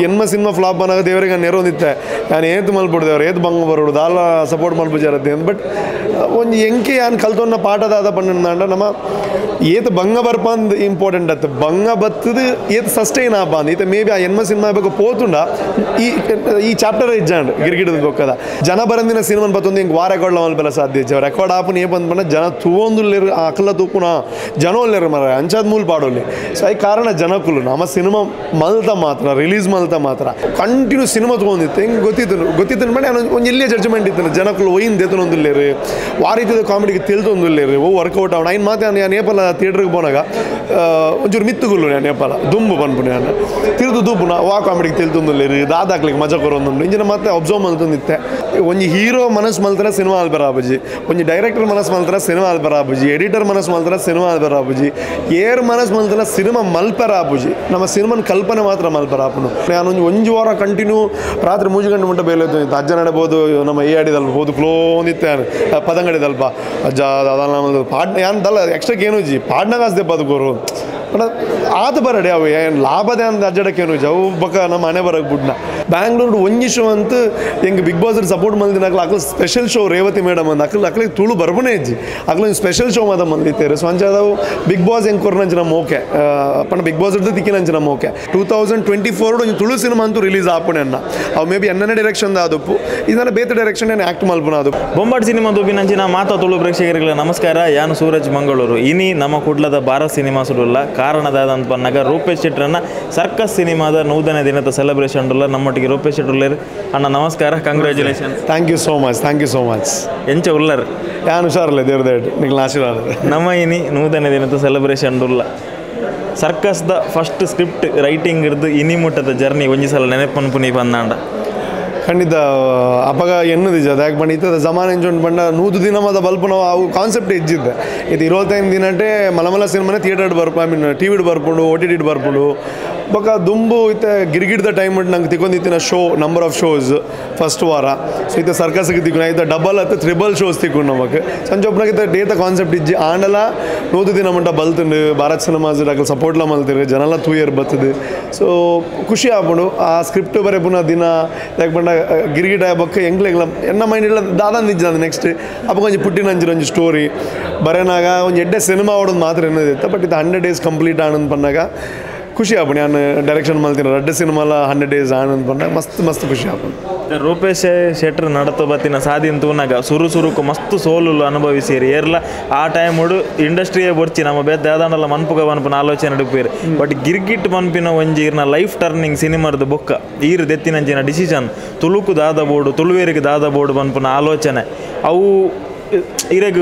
ಎನ್ಮ cinema flap ಅನ್ನಾಗ ದೇವರಿಗೆ ನೆರವೊಂದಿತ್ತೆ ಯಾನ್ ಏತ್ ಮಲ್ಪೊಡು ದೇವರು ಏತ್ ಬಂಗ ಬರೋಡು ದಾಲ ಸಪೋರ್ಟ್ ಮಲ್ಪುಜಾರತ್ತೆ ಬಟ್ ಒಂಜಿ ಎಂಕೆ ಯಾನ್ ಕಲ್ತೊನ್ನ ಪಾಠದಾದ ಪಂಡ ನಮ್ಮ ಏತ್ ಬಂಗ ಬರ್ಪಂದ್ ಇಂಪಾರ್ಟೆಂಟ್ ಅತ್ತ ಬಂಗ ಬತ್ತದು ಏತ್ ಸಸ್ಟೈನ್ ಆಪ ಈತ ಮೇ ಬಿ ಆ ಎನ್ಮ ಸಿನಿಮಾ ಬೇಕು ಪೋತುಂಡ ಈ ಈ ಚಾಪ್ಟರ್ ಇಜ್ಜಾಂಡ್ ಗಿರ್ಗಿಡದ ಬೊಕ್ಕದ ಜನ ಬರಂದಿನ ಸಿನಿಮಾ ಬತ್ತೊಂದು ಹಿಂಗೆ ವಾರ ರೆಕಾರ್ಡ್ ಮಲ್ಪೆಲ್ಲ ಸಾಧ್ಯ ಇಜ್ಜ ರೆಕಾರ್ಡ್ ಆಪುನ ಏ ಬಂದ್ ಜನ ತೂವೊಂದುಲ್ಲೇರು ಅಕಲ ತೂಪುನ ಜನ ಒಲ್ಲೇರು ಮರ ಅಂಚಾದ ಮೂಲ ಪಾಡೋಲಿ ಸೊ ಈ ಕಾರಣ ಜನಕ್ಕುಲು ನಮ್ಮ ಸಿನಿಮಾ ಮಲ್ತ ಮಾತ್ರ ರಿಲೀಸ್ ಮಲ್ತ ಮಾತ್ರ ಕಂಟಿನ್ಯೂ ಸಿನಿಮಾ ತೊಗೊಂಡಿತ್ತು ಹಿಂಗೆ ಗೊತ್ತಿತ್ತು ಗೊತ್ತಿತ್ತು ಮಾಡಿ ಒಂದು ಎಲ್ಲಿಯ ಜಡ್ಜ್ಮೆಂಟ್ ಇತ್ತು ಜನಕ್ಕುಲು ಒಯ್ಯಿಂದ ದೇತನೊಂದುಲ್ಲೇರು ಆ ರೀತಿಯ ಕಾಮಿಡಿಗೆ ತಿಳಿದೊಂದುಲ್ಲೇರು ಓ ವರ್ಕೌಟ್ ಅವಣ ಐನ್ ಮಾತ್ರ ನಾನು ಏಪಲ್ಲ ಥಿಯೇಟ್ರಿಗೆ ಪೋನಾಗ ಒಂಚೂರು ಮಿತ್ತುಗುಲ್ಲು ನಾನು ಏಪಲ್ಲ ದುಂಬು ಪನ್ಪುನ ನಾನು ತಿರುದು ದೂಪುನ ವಾ ಕಾಮಿಡಿಗೆ ತಿಳಿದೊಂದುಲ್ಲೇರು ದಾದಾಕ್ಲಿಕ್ಕೆ ಮಜಾ ಕೊರೊಂದುಂಡು ಇಂಜಿನ ಮತ್ತೆ ಅಬ್ಸರ್ವ್ ಮಲ್ತೊಂದಿತ್ತೆ ಒಂಜಿ ಹೀರೋ ಮನಸ್ಸು ಮಲ್ತರ ಸಿನಿಮಾ ಅಲ್ಬರ ಆಬುಜಿ ಒಂಜಿ ಡೈರೆಕ್ಟರ್ ಮನಸ್ಸು ಮಲ್ತರ ಸಿನಿಮಾ ಅಲ್ಬರ ಆಬುಜಿ ಎಡಿಟರ್ ಮನಸ್ಸು ಮಲ್ತರ ಸಿನಿಮಾ ಅಲ್ಬರ ಆಬುಜಿ ಏರ್ ಮನಸ್ಸು ಮಲ್ತರ ಸಿನಿಮಾ ಮಲ್ಪರ ಆಬುಜಿ ನಮ್ಮ ಸಿನಿಮಾನ ಕಲ್ಪನೆ ಮಾತ್ರ ಮಲ್ಪರ ಆಪುನು ನಾನು ಒಂಜಿ ವಾರ ಕಂಟಿನ್ಯೂ ರಾತ್ರಿ 3 ಗಂಟೆ ಮುಟ್ಟ ಬೇಲೆ ಅಜ್ಜ ನಡಬೋದು ನಮ್ಮ ಏ ಆಡಿದಲ್ಪ ಹೋದು ಕ್ಲೋನಿತ್ತೆ ಪದಂಗಡಿದಲ್ಪ ಅಜ್ಜ ಅದಲ್ಲ ಪಾಡ್ ಯಾನ್ ದಲ್ಲ ಎಕ್ಸ್ಟ್ರಾ ಏನೂಜಿ ಪಾಡ್ನಾಗ ಬದುಕೋರು ಬಟ್ ಆತ ಬರಡೆ ಅವು ಏನು ಲಾಭದ ಅಂದ ಅಜ್ಜಡಕ್ಕೆ ಏನು ಅವು ಬೊಕ್ಕ ನಮ್ಮ ಮನೆ ಬರಕ್ಕೆ ಬುಡ್ನ ಬ್ಯಾಂಗ್ಳೂರು ಒಂಜಿ ಶೋ ಅಂತ ಹೆಂಗೆ ಬಿಗ್ ಬಾಸ್ ಸಪೋರ್ಟ್ ಮಲ್ದಿನ ಅಕ್ಲ ಅಕ್ಲ ಸ್ಪೆಷಲ್ ಶೋ ರೇವತಿ ಮೇಡಮ್ ಅಂದ ಅಕ್ಲ ಅಕ್ಲಿಗೆ ತುಳು ಬರ್ಬನೇ ಇಜ್ಜಿ ಅಕ್ಲ ಒಂದು ಸ್ಪೆಷಲ್ ಶೋ ಮಾತ ಮಂದಿತ್ತೇರು ಸೊ ಅಂಚಾದವು ಬಿಗ್ ಬಾಸ್ ಹೆಂಗೆ ಕೊರ್ನಂಚ ನಮ್ಮ ಓಕೆ ಪಂಡ ಬಿಗ್ ಬಾಸ್ ಹಿಡ್ದು ತಿಕ್ಕಿನಂಚ ನಮ್ಮ ಓಕೆ 2024 ಒಂಜಿ ತುಳು ಸಿನಿಮಾ ಅಂತೂ ರಿಲೀಸ್ ಆಪುಣೆ ಅನ್ನ ಅವು ಮೇ ಬಿ ಎನ್ನನೇ ಡೈರೆಕ್ಷನ್ ಆದಪ್ಪು ಇದನ್ನ ಬೇತೆ ಡೈರೆಕ್ಷನ್ ಏನು ಆ್ಯಕ್ಟ್ ಮಲ್ಪುನ ಅದು ಬೊಂಬಾಟ್ ಸಿನಿಮಾ ದುಬಿನಂಚಿನ ಮಾತಾ ತುಳು ಪ್ರೇಕ್ಷಕರಿಗೆ ನಮಸ್ಕಾರ. ಯಾನು ಸೂರಜ್ ಮಂಗಳೂರು. ಇನಿ ನಮ್ಮ ಕುಡ್ಲದ ಭಾರತ್ ಸಿನಿಮಾ ಸುಡುಲ್ಲ ಕಾರಣದಾದಂತ ಪನ್ನಗ ರೂಪೇಶ್ ಶೆಟ್ಟರನ್ನ ಸರ್ಕಸ್ ಸಿನಿಮಾದ 100ನೇ ದಿನದ ಸೆಲೆಬ್ರೇಷನ್ ಉಲ್ಲ ನಮ್ಮೊಟ್ಟಿಗೆ ರೂಪೇಶ್ ಶೆಟ್ಟರ್ ಉಲ್ಲೇರು. ಅಣ್ಣ ನಮಸ್ಕಾರ, congratulation. Thank you so much, thank you so much. ಎಂಚ ಉಲ್ಲರ್? ಯಾನು ಹುಷಾರಲ್ಲ, ದೇವ್ರ ದೇಡ್ ನಿಗ್ಲ ಆಶೀರ್ವಾದ. ನಮ್ಮ ಇನಿ 100ನೇ ದಿನದ ಸೆಲೆಬ್ರೇಷನ್ ಉಲ್ಲ ಸರ್ಕಸ್ದ ಫಸ್ಟ್ ಸ್ಕ್ರಿಪ್ಟ್ ರೈಟಿಂಗ್ ಇರ್ದು ಇನಿ ಮುಟ್ಟದ ಜರ್ನಿ ಒಂಜಿ ಸಲ ನೆನಪನ್ಪು ನೀ ಬಂದಾಂಡ. ಖಂಡಿತ ಅಪಗ ಎನ್ನದಿಜ ಯಾಕೆ ಬಂಡ ಇತ್ತದ ಜಮಾನ ಎಂಚುಂಡು ಬಂಡ 100 ದಿನ ಮಾತ ಬಲ್ಪುನ ಅವು ಕಾನ್ಸೆಪ್ಟ್ ಇಜ್ಜಿದ್ದೆ ಇದು 25 ದಿನಟೆ ಮಲಮಲ ಸಿನಿಮಾನೇ ಥಿಯೇಟರ್ ಬರ್ಪ I mean T ವಿಡ್ ಬರ್ಪುಂಡು O T ಟಿಡ್ ಬರ್ಪುಂಡು ಬೊಕ್ಕ ದುಂಬು ಇತ್ತೆ ಗಿರ್ಗಿಡ್ದ ಟೈಮ್ ನಂಗೆ ತಿಕ್ಕೊಂದಿತ್ತಿನ show number of shows first ವಾರ ಸೊ ಇತ್ತ ಸರ್ಕಸ್ಗೆ ತಿಕ್ಕು ಇತ್ತ ಡಬಲ್ ಅತ್ತ ತ್ರಿಬಲ್ ಶೋಸ್ ತಿಕ್ಕೊಂಡು ನಮಕ್ ಸಂಜೊಬ್ಬನಾಗ ಇತ್ತ ಡೇತ ಕಾನ್ಸೆಪ್ಟ್ ಇಜ್ಜಿ ಆಂಡಲ 100 ದಿನ ಮಂಟ ಬಲ್ತುಂಡು ಭಾರತ್ ಸಿನಿಮಾಸ್ ಅಕಲ್ ಸಪೋರ್ಟ್ಲ ಮಲ್ತಿರು ಜನಲ ತೂಯರ್ ಬರ್ತದೆ ಸೊ ಖುಷಿ ಆಪುಂಡು ಆ ಸ್ಕ್ರಿಪ್ಟ್ ಬರೆಪುನ ದಿನ ಯಾಕೆ ಬಂಡ ಗಿರ್ಗಿಟ ಬೊಕ್ಕ ಎಂಗ್ಲೆಗ್ಲ ಎನ್ನ ಮೈಂಡ್ ಇಲ್ಲ ದಾದಂದು ಇಜ್ಜ ನೆಕ್ಸ್ಟ್ ಅಪ್ಪ ಒಂಜಿ ಪುಟ್ಟಿನಂಚಿನ ಒಂಜಿ ಸ್ಟೋರಿ ಬರೆನಾಗ ಒಂಜಿ ಎಡ್ಡೆ ಸಿನಿಮಾ ಓಡೋದು ಮಾತ್ರ ಎನ್ನದಿತ್ತ ಬಟ್ ಇದು 100 ಡೇಸ್ ಕಂಪ್ಲೀಟ್ ಆನಂದ್ ಪನ್ನಾಗ ಖುಷಿ ಆಪುಂಡು. ನಾನು ಡೈರೆಕ್ಷನ್ ಮಲ್ತಿನ ರಡ್ಡೆ ಸಿನಿಮಾಲ 100 ಡೇಸ್ ಆನಂದ್ ಪನ್ನಾಗ ಮಸ್ತ್ ಮಸ್ತ್ ಖುಷಿ ಆಪುಂಡು. ರೂಪೇಶ್ ಶೆಟ್ಟರ್ ನಡತ ಬತ್ತಿನ ಸಾದಿನ ತೂನಾಗ ಸುರು ಸುರುಕು ಮಸ್ತ್ ಸೋಲುಲು ಅನುಭವಿಸಿರಿ ಏರ್ಲ ಆ ಟೈಮ್ ಇಂಡಸ್ಟ್ರಿಯೇ ಬೊರ್ಚಿ ನಮ್ಮ ಬೇದ ದಾದಾಂಡಲ ಮನ್ಪುಗ ಮನ್ಪುನ ಆಲೋಚನೆ ನಡುಪೇರು ಬಟ್ ಗಿರ್ಗಿಟ್ ಮನ್ಪಿನ ಒಂಜಿ ಇರ್ನ ಲೈಫ್ ಟರ್ನಿಂಗ್ ಸಿನಿಮಾದ ಬೊಕ್ಕ ಈರು ದೆತ್ತಿನಂಚಿನ ಡಿಸಿಷನ್ ತುಳುಕು ದಾದ ಬೋರ್ಡು ತುಳುವೇರಿಗೆ ದಾದ ಬೋರ್ಡು ಮನ್ಪುನ ಆಲೋಚನೆ ಅವು ಇರೆಗ್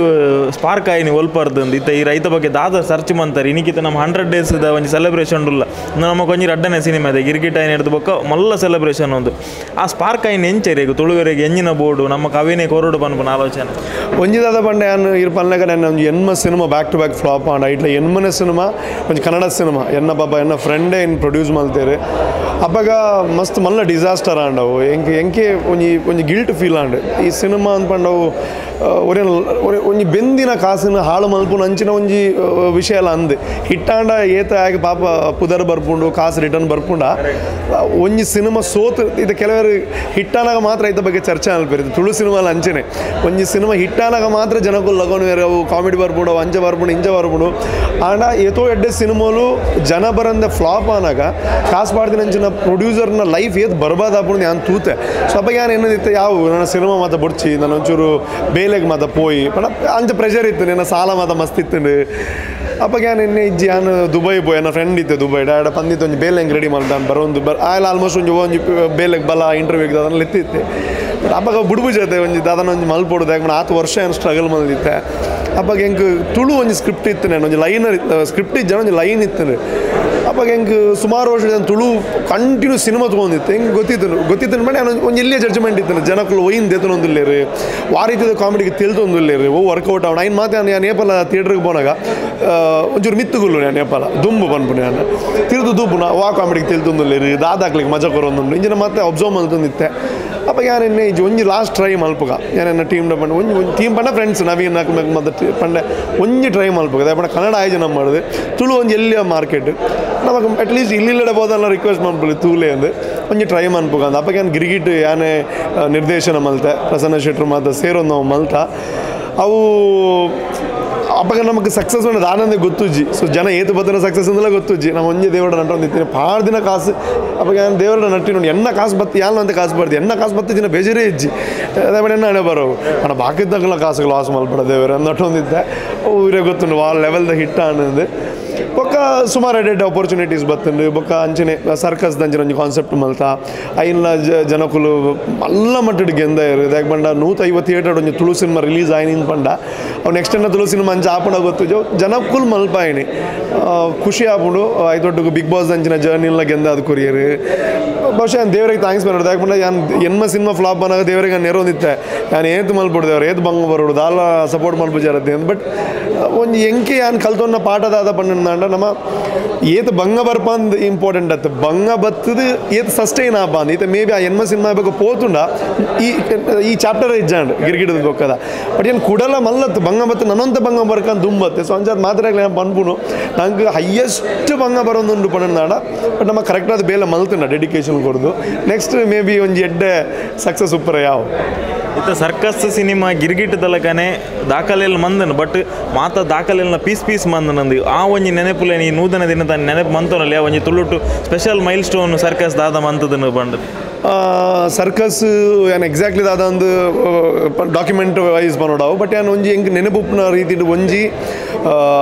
ಸ್ಪಾರ್ಕ್ ಆಯ್ನಿ ಒಲ್ಪರ್ದು ಇತ್ತ ಈ ರೈತ ಬಗ್ಗೆ ದಾದ ಸರ್ಚ್ ಮಂತಾರೆ ಇನಿಕಿತ ನಮ್ಮ 100 ಡೇಸ್ ಒಂಜಿ ಸೆಲೆಬ್ರೇಷನ್ ಉಲ್ಲ ನಮಗೆ ಒಂಜಿ ರಡ್ಡನೆ ಸಿನಿಮಾ ಇದೆ ಗಿರ್ಗಿಟ್ ಆಯ್ನ ಹಿಡ್ದು ಬೊಕ್ಕ ಮಲ್ಲ ಸೆಲೆಬ್ರೇಷನ್ ಒಂದು ಆ ಸ್ಪಾರ್ಕ್ ಆಯ್ನ ಎಂಚೆರೆಗ್ ತುಳುವೆರೆಗ್ ಎಂಜಿನ ಬೋರ್ಡು ನಮ್ಮ ಕವಿನೇ ಕೊರಡು ಪನ್ಪುನ ಆಲೋಚನೆ. ಒಂಜಿ ದಾದ ಪಂಡ ಯಾನ್ ಇರ್ ಪನ್ಲಗ ನಾನು ಒಂಜಿ ಎನ್ಮ cinema back to back flop ಆಂಡ ಇಟ್ಲ ಎನ್ಮನೆ ಸಿನಿಮಾ ಒಂಜಿ ಕನ್ನಡ ಸಿನಿಮಾ ಎನ್ನ ಪಾಪ ಎನ್ನ ಫ್ರೆಂಡೇ ಇನ್ ಪ್ರೊಡ್ಯೂಸ್ ಮಲ್ತೇರು ಅಪ್ಪಗ ಮಸ್ತ್ ಮಲ್ಲ ಡಿಸಾಸ್ಟರ್ ಆಂಡವು ಎಂಕೆ ಎಂಕೆ ಒಂಜಿ ಒಂಜಿ ಗಿಲ್ಟ್ ಫೀಲ್ ಆಂಡ್ ಈ ಸಿನಿಮಾ ಅಂದ್ಪಂಡವು ಒರೆ ಒಂಜಿ ಬೆಂದಿನ ಕಾಸಿನ ಹಾಳು ಮಲ್ಪುನ ಅಂಚಿನ ಒಂಜಿ ವಿಷಯ ಎಲ್ಲ ಅಂದ್ ಹಿಟ್ಟಾಂಡ ಏತ ಆಗಿ ಪಾಪ ಪುದರ್ ಬರ್ಪುಂಡು ಕಾಸು ರಿಟರ್ನ್ ಬರ್ಪುಂಡ ಒಂಜಿ ಸಿನಿಮಾ ಸೋತು ಇದು ಕೆಲವರು ಹಿಟ್ಟಾನಾಗ ಮಾತ್ರ ಐತ ಬಗ್ಗೆ ಚರ್ಚೆ ಅಲ್ಪಿರುತ್ತೆ ತುಳು ಸಿನಿಮಾಲ ಅಂಚನೆ ಒಂಜಿ ಸಿನಿಮಾ ಹಿಟ್ಟಾನಾಗ ಮಾತ್ರ ಜನಕ್ಕೂ ಲಗೋನ್ ಬೇರೆ ಅವು ಕಾಮಿಡಿ ಬರ್ಪುಂಡು ಅವು ಅಂಚ ಬರ್ಪುಂಡು ಇಂಚ ಬರ್ಪುಂಡು ಆಂಡ ಏತೋ ಎಡ್ಡೆ ಸಿನಿಮಾಲು ಜನ ಬರಂದ ಫ್ಲಾಪ್ ಆನಾಗ ಕಾಸು ಪಾಡ್ದಿನ ಅಂಚಿನ ಪ್ರೊಡ್ಯೂಸರ್ನ ಲೈಫ್ ಏತ್ ಬರ್ಬಾದ್ ಆಪುಂಡು ನಾನು ತೂತೆ ಸೊ ಅಪ್ಪ ಯಾನ್ ಏನದಿತ್ತು ಯಾವ ನನ್ನ ಸಿನಿಮಾ ಮಾತ ಬೊಡ್ಚಿ ನಾನು ಒಂಚೂರು ಬೇಲೆಗೆ ಮಾತ ಪೋಯಿ ಪಂಡ ಅಂಚ ಪ್ರೆಷರ್ ಇತ್ತು ನನ್ನ ಸಾಲ ಮಾತ ಮಸ್ತ್ ಇತ್ತು ಅಪ್ಪಗೆ ಯಾನ್ ಎನ್ನೆ ಇಜ್ಜಿ ಯಾನ್ ದುಬೈ ಪೋಯ್ ನನ್ನ ಫ್ರೆಂಡ್ ಇತ್ತು ದುಬೈ ಡಾಡ ಪಂದಿತ್ತು ಒಂಜಿ ಬೇಲೆ ಹೆಂಗೆ ರೆಡಿ ಮಾಡ್ತಾನೆ ಬರೋಂದು ಬರ್ ಆಯ್ಲ ಆಲ್ಮೋಸ್ಟ್ ಒಂಜಿ ಒಂಜಿ ಬೇಲೆಗೆ ಬಲ ಇಂಟರ್ವ್ಯೂಗೆ ದಾದನ ಎತ್ತಿತ್ತೆ ಬಟ್ ಅಪ್ಪಗ ಬುಡುಬು ಜೊತೆ ಒಂಜಿ ದಾದನ ಒಂಜಿ ಮಲ್ಪೊಡು ಯಾಕೆ ಆತು ವರ್ಷ ಏನು ಸ್ಟ್ರಗಲ್ ಮಲ್ದಿತ್ತೆ ಅಪ್ಪಗೆ ಎಂಕ್ ತುಳು ಒಂಜಿ ಸ್ಕ್ರಿಪ್ಟ್ ಇತ್ತು ನಾನು ಒಂಜಿ ಲೈನರ್ ಸ್ಕ್ರಿಪ್ಟ್ ಇಜ್ಜ ಒಂಜಿ ಲೈನ್ ಇತ್ತು ಅಪ್ಪಗೆ ಎಂಕ್ ಸುಮಾರು ವರ್ಷ ತುಳು ಕಂಟಿನ್ಯೂ ಸಿನಿಮಾ ತೊಗೊಂಡಿತ್ತು ಹೆಂಗೆ ಗೊತ್ತಿತ್ತು ಗೊತ್ತಿತ್ತು ಮಾಡಿ ನಾನು ಒಂಜಿ ಎಲ್ಲಿಯ ಜಡ್ಜ್ಮೆಂಟ್ ಇತ್ತು ಜನಕ್ಕಲು ಒಯ್ಯಿಂದ ದೇತನೊಂದುಲ್ಲೇರು ಆ ರೀತಿಯ ಕಾಮಿಡಿಗೆ ತಿಳಿದೊಂದುಲ್ಲೇರು ಓ ವರ್ಕೌಟ್ ಅವಣ ಐನ್ ಮಾತ್ರ ನಾನು ಏಪಲ್ಲ ಥಿಯೇಟ್ರಿಗೆ ಪೋನಾಗ ಒಂಚೂರು ಮಿತ್ತುಗುಲ್ಲು ನಾನು ಏಪಲ್ಲ ದುಂಬು ಪನ್ಪುನ ನಾನು ತಿರುದು ದೂಪುನ ವಾ ಕಾಮಿಡಿಗೆ ತಿಳಿದೊಂದುಲ್ಲೇರು ದಾದಾಕ್ಲಿಕ್ಕೆ ಮಜಾ ಕೊರೊಂದುಂಡು ಇಂಜಿನ ಮತ್ತೆ ಅಬ್ಸರ್ವ್ ಮಲ್ತೊಂದಿತ್ತೆ ಅಪ್ಪ ಅಪ್ಪ ಯಾನ್ ಎನ್ನೆ ಇಜ್ಜಿ ಒಂಜಿ ಲಾಸ್ಟ್ ಟ್ರೈ ಮಲ್ಪುಗ ಯಾನ್ ಎನ್ನ ಟೀಮ್ ಪಂಡ ಒಂಜಿ ಒಂಜಿ ಟೀಮ್ ಪಂಡ ಫ್ರೆಂಡ್ಸ್ ನವೀನ್ ಮತ್ತೆ ಪಂಡ ಒಂಜಿ ಟ್ರೈ ಮಲ್ಪುಗ ದಾಯೆ ಕನ್ನಡ ಆಯೋಜನೆ ಮಾಡೋದು ತುಳು ಒಂಜಿ ಎಲ್ಲಿಯ ಮಾರ್ಕೆಟ್ ನಮಗೆ ಅಟ್ಲೀಸ್ಟ್ ಇಲ್ಲಿಲ್ಲಡೆ ಬೋದಲ್ಲ ರಿಕ್ವೆಸ್ಟ್ ಮನ್ಪುಲಿ ತೂಲೆ ಅಂದು ಒಂಜಿ ಟ್ರೈ ಮನ್ಪುಗ ಅಂದ ಅಪ್ಪಗೆ ಯಾನ್ ಗಿರಿಗಿಟ್ ಯಾನೆ ನಿರ್ದೇಶನ ಮಲ್ತೆ ಪ್ರಸನ್ನ ಶೆಟ್ರು ಮಾತ ಸೇರೊಂದು ನಾವು ಮಲ್ತ ಅವು ಅಪ್ಪಗೆ ನಮಗೆ ಸಕ್ಸಸ್ ಮಾಡೋದು ಆನಂದ ಗೊತ್ತುಜ್ಜಿ. ಸೊ ಜನ ಏತು ಬತ್ತನ ಸಕ್ಸಸ್ ಅಂದಲ್ಲ ಗೊತ್ತುಜ್ಜಿ. ನಾವು ಒಂಜಿ ದೇವರ ನಟೊಂದಿತ್ತೀನಿ ಪಾಡು ದಿನ ಕಾಸು ಅಪ್ಪಗೆ ನಾನು ದೇವರ ನಟ್ಟಿ ನೋಡಿ ಎಣ್ಣ ಕಾಸು ಬತ್ತು ಯಾನ್ ಅಂತ ಕಾಸು ಬರ್ದು ಎಣ್ಣ ಕಾಸು ಬತ್ತು ದಿನ ಬೇಜಾರೇ ಇಜ್ಜಿ ಅದೇ ಎಣ್ಣ ಹಣೆ ಬರೋವು ಅಣ್ಣ ಬಾಕಿದ್ದಕ್ಕೆಲ್ಲ ಕಾಸುಗಳು ಲಾಸ್ ಮಲ್ಪಡ ದೇವರ ನಟೊಂದಿದ್ದೆ ಊರೇ ಗೊತ್ತುಂಡು ಆ ಲೆವೆಲ್ದ ಹಿಟ್ ಆನಂದು ಬೊಕ್ಕ ಸುಮಾರು ಎಡೆಡ್ ಆಪರ್ಚುನಿಟೀಸ್ ಬತ್ತುಂಡು. ಬೊಕ್ಕ ಅಂಚನೆ ಸರ್ಕಸ್ ದಂಚಿನ ಒಂಜಿ ಕಾನ್ಸೆಪ್ಟ್ ಮಲ್ತ ಐನ್ಲ ಜನಕುಲು ಮಲ್ಲ ಮಟ್ಟಡ್ ಗೆಂದಾಯರು. ದಾಯೆ ಪಂಡ 150 ಥಿಯೇಟರ್ ಒಂಜಿ ತುಳು ಸಿನಿಮಾ ರಿಲೀಸ್ ಆಯ್ನಿಂದ ಪಂಡ ಅವು ನೆಕ್ಸ್ಟ್ ಎನ್ನ ತುಳು ಸಿನಿಮಾ ಅಂಚ ಆಪುಂಡ ಗೊತ್ತು ಜನಕುಲು ಮಲ್ಪಾಯಿನಿ ಖುಷಿ ಆಪುಂಡು. ಐದೊಡ್ಡು ಬಿಗ್ ಬಾಸ್ ದಂಚಿನ ಜರ್ನಿಲ್ಲ ಗೆಂದಾದ ಕೊರಿಯರು. ಬಹುಶಃ ದೇವರಿಗೆ thanks ಮಾಡೋದು. ದಾಯೆ ಪಂಡ ಯಾನ್ ಎನ್ಮ ಸಿನಿಮಾ ಫ್ಲಾಪ್ ಅನ್ನಾಗ ದೇವರಿಗೆ ನೆರೊಂದಿತ್ತೆ ಯಾನ್ ಏತ್ ಮಲ್ಪೊಡು ದೇವರು ಏತ್ ಬಂಗ ಬರೋಡು ದಾಲ ಸಪೋರ್ಟ್ ಮಲ್ಪುಜಾರತ್ತೆ. ಬಟ್ ಒಂಜಿ ಎಂಕೆ ಯಾನ್ ಕಲ್ತೊನ್ನ ಪಾಠ ದಾದ ಪಂಡ ನಮ್ಮ ಏತ್ ಬಂಗ ಬರ್ಪಂದ್ ಇಂಪಾರ್ಟೆಂಟ್ ಅತ್ತ ಬಂಗ ಬತ್ತದು ಏತ್ ಸಸ್ಟೈನ್ ಆಪಾಂದ್ ಈತ ಮೇ ಬಿ ಆ ಎನ್ಮ ಸಿನಿಮಾ ಬಗ್ಗೆ ಪೋತುಂಡ ಈ ಈ ಚಾಪ್ಟರ್ ಇಜ್ಜಾಂಡ್ ಗಿರ್ಗಿಡದ ಬೊಕ್ಕದ. ಬಟ್ ಏನು ಕುಡಲ ಮಲ್ಲತ್ತು ಬಂಗ ಬತ್ತು ನನ್ನಂತ ಬಂಗ ಬರ್ಕಂದು ದುಂಬತ್ತೆ. ಸೊ ಅಂಚಾದ ಮಾತ್ರ ಪನ್ಪುನು ನಂಗೆ ಹೈಯೆಸ್ಟ್ ಬಂಗ ಬರೋದುಂಡು ಪಂಡ ಬಟ್ ನಮ್ಮ ಕರೆಕ್ಟಾದ ಬೇಲೆ ಮಲ್ತುಂಡ ಡೆಡಿಕೇಶನ್ ಕೊಡೋದು next may be ಒಂಜಿ ಎಡ್ಡೆ ಸಕ್ಸಸ್ ಉಪ್ಪರ ಯಾವ ಇತ್ತ ಸರ್ಕಸ್ ಸಿನಿಮಾ ಗಿರ್ಗಿಟ್ ತಲಕನೆ ದಾಖಲೆಯಲ್ಲಿ ಮಂದನು ಬಟ್ ಮಾತ ದಾಖಲೆಲ್ಲ ಪೀಸ್ ಪೀಸ್ ಮಂದನಂದು ಆ ಒಂಜಿ ನೆನಪುಲೆ ಈ ನೂತನ ದಿನ ತಾನು ನೆನಪು ಮಂತನಲ್ಲಿ ಆ ಒಂಜಿ ತುಳುಟು special mile stone circus ದಾದ ಮಂತದನ್ನು ಬಂದು ಸರ್ಕಸ್ ಏನು ಎಕ್ಸಾಕ್ಟ್ಲಿ ದಾದ ಒಂದು ಡಾಕ್ಯುಮೆಂಟ್ ವೈಸ್ ಬನ್ನೋಡಾವು. ಬಟ್ ಏನು ಒಂಜಿ ಹೆಂಗೆ ನೆನಪುಪ್ಪನ ರೀತಿ ಒಂಜಿ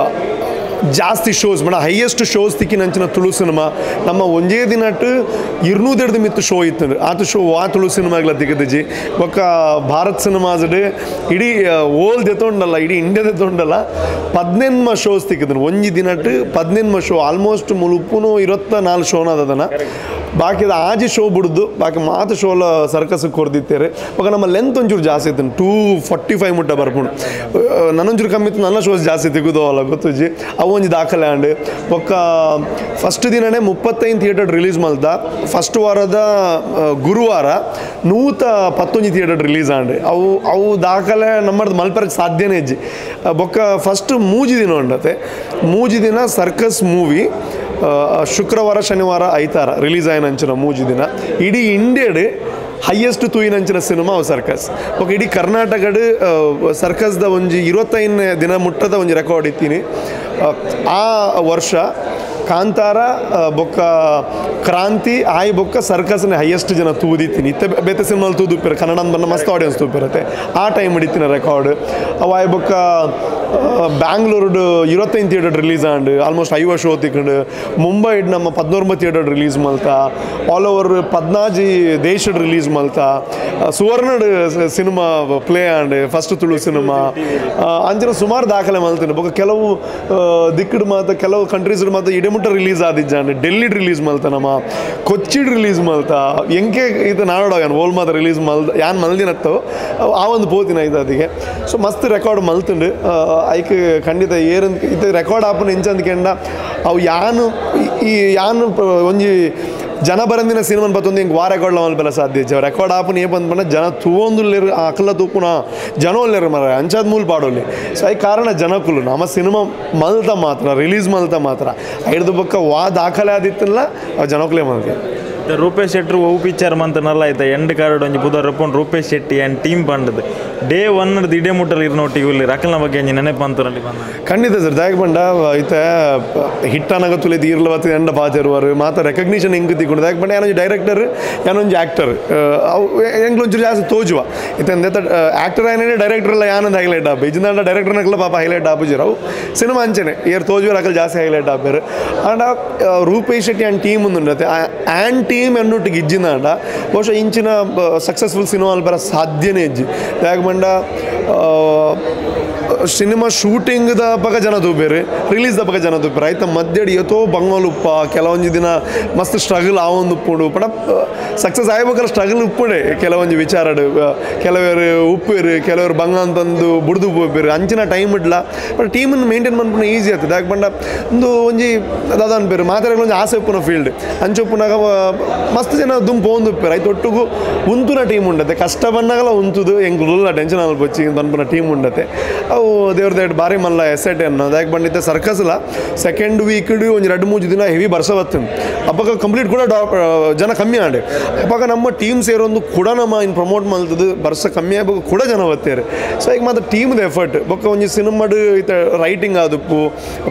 ಜಾಸ್ತಿ ಶೋಸ್ ಮೇಡ ಹೈಯೆಸ್ಟ್ ಶೋಸ್ ತಿಕ್ಕಿನಂಚಿನ ತುಳು ಸಿನಿಮಾ ನಮ್ಮ ಒಂಜೇ ದಿನಟ್ಟು 202 ಮಿತ್ತು ಶೋ ಇತ್ತು. ಆತ ಶೋ ಆ ತುಳು ಸಿನಿಮಾಗ್ಲ ತಿಕ್ಕದಿಜ್ಜಿ. ಬೊಕ್ಕ ಭಾರತ್ ಸಿನಿಮಾಸ್ಡ್ ಇಡೀ ಓಲ್ ದೆತೊಂಡಲ್ಲ ಇಡೀ ಇಂಡಿಯಾ ದೆತೊಂಡಲ್ಲ 18 ಶೋಸ್ ತಿಕ್ಕಿದ್ರು ಒಂಜಿ ದಿನಟ್ಟು 18 ಶೋ ಆಲ್ಮೋಸ್ಟ್ ಮುಳುಪುನು 24 ಶೋನ ಅದನ್ನ ಬಾಕಿದ ಆಜಿ ಶೋ ಬಿಡ್ದು ಬಾಕಿ ಮಾತು ಶೋಲ ಸರ್ಕಸ್ ಕೊರ್ದಿತ್ತೇರೆ. ಬೊಕ್ಕ ನಮ್ಮ ಲೆಂತ್ ಒಂಚೂರು ಜಾಸ್ತಿ ಇತ್ತು 245 ಮುಟ್ಟ ಬರ್ಪುಂಡು. ನನ್ನೊಂಚೂರು ಕಮ್ಮಿ ಇತ್ತು ನನ್ನ ಶೋಸ್ ಜಾಸ್ತಿ ತಿಕ್ಕುದು ಅಲ್ಲ ಗೊತ್ತುಜ್ಜಿ. ಅವು ಒಂಜಿ ದಾಖಲೆ ಆಂಡ್ ಬೊಕ್ಕ ಫಸ್ಟ್ ದಿನನೇ 35 ಥಿಯೇಟರ್ ರಿಲೀಸ್ ಮಲ್ತ ಫಸ್ಟ್ ವಾರದ ಗುರುವಾರ 119 theatre release and ಅವು ಅವು ದಾಖಲೆ ನಮ್ಮದು ಮಲ್ಪರಕ್ಕೆ ಸಾಧ್ಯನೇ ಇಜ್ಜಿ. ಬೊಕ್ಕ ಫಸ್ಟ್ ಮೂಜಿ ದಿನ ಉಂಡತೆ ಮೂಜಿ ದಿನ ಸರ್ಕಸ್ ಮೂವಿ ಶುಕ್ರವಾರ ಶನಿವಾರ ಐತಾರ ರಿಲೀಸ್ ಆಯ್ನಂಚಿನ ಮೂಜಿ ದಿನ ಇಡೀ ಇಂಡಿಯಾಡ್ ಹೈಯೆಸ್ಟ್ ತೂಯಿನಂಚಿನ ಸಿನಿಮಾ ಅವು ಸರ್ಕಸ್. ಓಕೆ ಇಡೀ ಕರ್ನಾಟಕಡ್ ಸರ್ಕಸ್ದ ಒಂಜಿ 25 ದಿನ ಮುಟ್ಟದ ಒಂಜಿ ರೆಕಾರ್ಡ್ ಇತ್ತೀನಿ. ಆ ವರ್ಷ ಕಾಂತಾರ ಬೊಕ್ಕ ಕ್ರಾಂತಿ ಆಯ್ ಬೊಕ್ಕ ಸರ್ಕಸ್ನ ಹೈಯೆಸ್ಟ್ ಜನ ತೂದಿತ್ತೀನಿ. ಇತ್ತೆ ಬೇತೆ ಸಿನಿಮಾಲ್ ತೂದುಪ್ಪಿರ ಕನ್ನಡ ಬಂದ ಮಸ್ತ್ ಆಡಿಯನ್ಸ್ ತೂಪಿರತ್ತೆ ಆ ಟೈಮ್ ಹಿಡಿತಿನ ರೆಕಾರ್ಡ್. ಅವು ಆಯ್ ಬೊಕ್ಕ ಬ್ಯಾಂಗ್ಳೂರ್ಡು 25 theatre release and almost 50 show ತಿಕ್ಕಂಡು. ಮುಂಬೈಡ್ ನಮ್ಮ 19 ಥಿಯೇಟರ್ ರಿಲೀಸ್ ಮಲ್ತ ಆಲ್ ಓವರ್ 14 ದೇಶಡ್ release ಮಲ್ತ ಸುವರ್ಣಡ್ cinema play and first Tulu cinema ಅಂಚಿನ ಸುಮಾರು ದಾಖಲೆ ಮಲ್ತೀನಿ. ಬೊಕ್ಕ ಕೆಲವು ದಿಕ್ಕಡ್ ಮಾತ ಕೆಲವು ಕಂಟ್ರೀಸ್ ಮಾತ್ರ ಇಡೆಮುಟ್ಟ ರಿಲೀಸ್ ಆದಿಜ್ಜಾಂಡ್ ಡೆಲ್ಲಿಡ್ ರಿಲೀಸ್ ಮಲ್ತ ನಮ್ಮ ಕೊಚ್ಚಿಡ್ ರಿಲೀಸ್ ಮಲ್ತ ಎಂಕೆ ಇದು ನಾಡೋಡ ಯಾನ್ ಓಲ್ ಮಾತ ರಿಲೀಸ್ ಮಲ್ ಯಾನ್ ಮಲ್ದಿನತ್ತೋ ಆ ಒಂದು ಪೋತಿನ ಇದು ಅದಕ್ಕೆ. ಸೊ ಮಸ್ತ್ ರೆಕಾರ್ಡ್ ಮಲ್ತುಂಡು. ಐಕ್ ಖಂಡಿತ ಏರಂದ್ ಇದು ರೆಕಾರ್ಡ್ ಆಪುನ ಎಂಚಂದ್ಕೆಂಡ ಅವು ಯಾನು ಈ ಯಾನು ಒಂಜಿ ಜನ ಬರಂದಿನ ಸಿನಿಮಾನ ಬತ್ತೊಂದು ಹಿಂಗೆ ವಾ ರೆಕಾರ್ಡ್ ಮಲ್ಪೆಲ್ಲ ಸಾಧ್ಯ ಇಜ್ಜಿ. ರೆಕಾರ್ಡ್ ಆಪುನ ಏ ಬಂದ್ ಪಂಡ ಜನ ತೂವೊಂದುಲ್ಲೇರು ಅಕಲ ತೂಪುನ ಜನ ಒಲ್ಲೇರು ಮರ ಅಂಚಾದ ಮೂಲ ಪಾಡೋಲಿ. ಸೊ I ಕಾರಣ ಜನಕುಲು ನಮ್ಮ ಸಿನಿಮಾ ಮಲ್ತ ಮಾತ್ರ ರಿಲೀಸ್ ಮಲ್ತ ಮಾತ್ರ ಐಡ್ದು ಬೊಕ್ಕ ವಾ ದಾಖಲೆ ಆದಿತ್ತಲ್ಲ ಅವು ಜನಕುಲೇ ಮಲ್ತೆ. ರೂಪೇಶ್ ಶೆಟ್ಟರು ಒವು ಪಿಕ್ಚರ್ ಮಂತನಲ್ಲ ಆಯ್ತಾ ಎಂಡ್ ಕಾರ್ಡ್ ಒಂಜಿ ಪುದರ್ ರಪ್ಪೊಂಡು ರೂಪೇಶ್ ಶೆಟ್ಟಿ ಆ್ಯಂಡ್ ಟೀಮ್ ಪಂಡದು ಡೇ ಒನ್ ಇಡೇ ಮುಟ್ಟಲ್ ಇರ್ನೊಟ್ಟಿಗೆ ಇಲ್ಲಿ ರಕಲ್ನ ಬಗ್ಗೆ ಒಂಜಿ ನೆನಪು ಅಂತರಲ್ಲಿ ಬಂದ. ಖಂಡಿತ ಸರ್ ದಾಯಕ ಪಂಡ ಐತೆ ಹಿಟ್ಟಾನಾಗ ತುಲೆ ತೀರ್ಲ ಬತ್ತು ಎಂಡ ಪಾತೆರುವರು ಮಾತ್ರ ರೆಕಗ್ನಿಷನ್ ಹೆಂಗೆ ತಿಕ್ಕೊಂಡು ದಾಯಕ ಪಂಡ ಏನೊಂಜಿ ಡೈರೆಕ್ಟರ್ ಏನೊಂಜಿ ಆ್ಯಕ್ಟರ್ ಅವು ಎಂಗ್ಲೊಂಚೂರು ಜಾಸ್ತಿ ತೋಜುವ ಇತ್ತೆ ಆ್ಯಕ್ಟರ್ ಏನೇ ಡೈರೆಕ್ಟರ್ ಎಲ್ಲ ಯಾನೊಂದು ಹೈಲೈಟ್ ಆಪ ಇಜ್ಜಿಂದ ಡೈರೆಕ್ಟರ್ನಕ್ಲ ಪಾಪ ಹೈಲೈಟ್ ಆಪುಜಿರ ಅವು ಸಿನಿಮಾ ಅಂಚನೆ ಏರ್ ತೋಜುವರು ಅಕಲ್ ಜಾಸ್ತಿ ಹೈಲೈಟ್ ಆಪೇರು. And Rupesh Shetty and team ಉಂಡುಂಡತೆ and team ಎನ್ನೊಟ್ಟಿಗೆ ಇಜ್ಜಿನಾಂಡ ಬಹುಶಃ ಇಂಚಿನ ಸಕ್ಸಸ್ಫುಲ್ ಸಿನಿಮಾ ಅಲ್ಪರ ಸಾಧ್ಯನೇ ಇಜ್ಜಿ. ದಾಯಕ ಪಂಡ Cinema shooting the ಪಗ ಜನ ತೂಪೇರು ರಿಲೀಸ್ the ಪಗ ಜನ ತೂಪೇರು ಆಯ್ತ ಮಧ್ಯಡಿ ಏತೋ ಬಂಗೋಲುಪ್ಪ ಕೆಲವೊಂಜಿ ದಿನ ಮಸ್ತ್ ಸ್ಟ್ರಗಲ್ ಆವೊಂದು ಉಪ್ಪುಂಡು ಪಡ ಸಕ್ಸಸ್ ಆಯ್ಬೇಕಲ್ಲ ಸ್ಟ್ರಗಲ್ ಉಪ್ಪುಂಡೆ ಕೆಲವೊಂಜಿ ವಿಚಾರಡು ಕೆಲವರು ಉಪ್ಪೇರು ಕೆಲವರು ಬಂಗ ಅಂತಂದು ಬುಡ್ದು ಪೋಪೇರು ಅಂಚಿನ time idli but ಟೀಮನ್ನು maintain ಮನ್ಪುನ easy ಆಗ್ತದೆ ಯಾಕೆ ಬಂಡ ಒಂದು ಒಂಜಿ ದಾದ ಅನ್ಪೇರು ಮಾತಾಡಲು ಒಂಜಿ ಆಸೆ ಉಪ್ಪುನ ಫೀಲ್ಡ್ ಅಂಚೆ ಉಪ್ಪುನಾಗ ಮಸ್ತ್ ಜನ ದುಂಪು ಒಂದು ಉಪ್ಪೇರು ಆಯ್ತು ಒಟ್ಟುಗು ಉಂತುನ ಟೀಮ್ ಉಂಡತೆ ಕಷ್ಟ ಬಂದಾಗಲ ಉಂತುದು ಎಂಕ್ಲುಲ್ಲ ಟೆನ್ಷನ್ ಅಲ್ಪೊಚ್ಚಿ ಪನ್ಪುನ ಟೀಮ್ ಉಂಡತೆ ಅವು ದೇವ್ರ ದೇಡ್ ಭಾರಿ ಮಲ್ಲ ಎಸೆಟ್ ಅನ್ನ ಅದಾಗೆ ಬಂದಿತ್ತೆ ಸರ್ಕಸ್ಲ ಸೆಕೆಂಡ್ ವೀಕ್ ಒಂಜಿ ರಡ್ಡು ಮೂಜು ದಿನ ಹೆವಿ ಬರ್ಸ ಬತ್ತು ಅಪ್ಪಗ ಕಂಪ್ಲೀಟ್ ಕೂಡ ಜನ ಕಮ್ಮಿ ಆಂಡೆ ಅಪ್ಪಾಗ ನಮ್ಮ ಟೀಮ್ ಸೇರೊಂದು ಕೂಡ ನಮ್ಮ ಇನ್ನು ಪ್ರಮೋಟ್ ಮಲ್ತದ್ದು ಬರ್ಸ ಕಮ್ಮಿ ಆಗಬೇಕು ಕೂಡ ಜನ ಬತ್ತಾರೆ. ಸೊ ಈಗ ಮಾತ್ರ ಟೀಮ್ದ ಎಫರ್ಟ್ ಬೊಕ್ಕ ಒಂಜಿ ಸಿನಿಮಾಡು ಇತ್ತ ರೈಟಿಂಗ್ ಆದುಪ್ಪು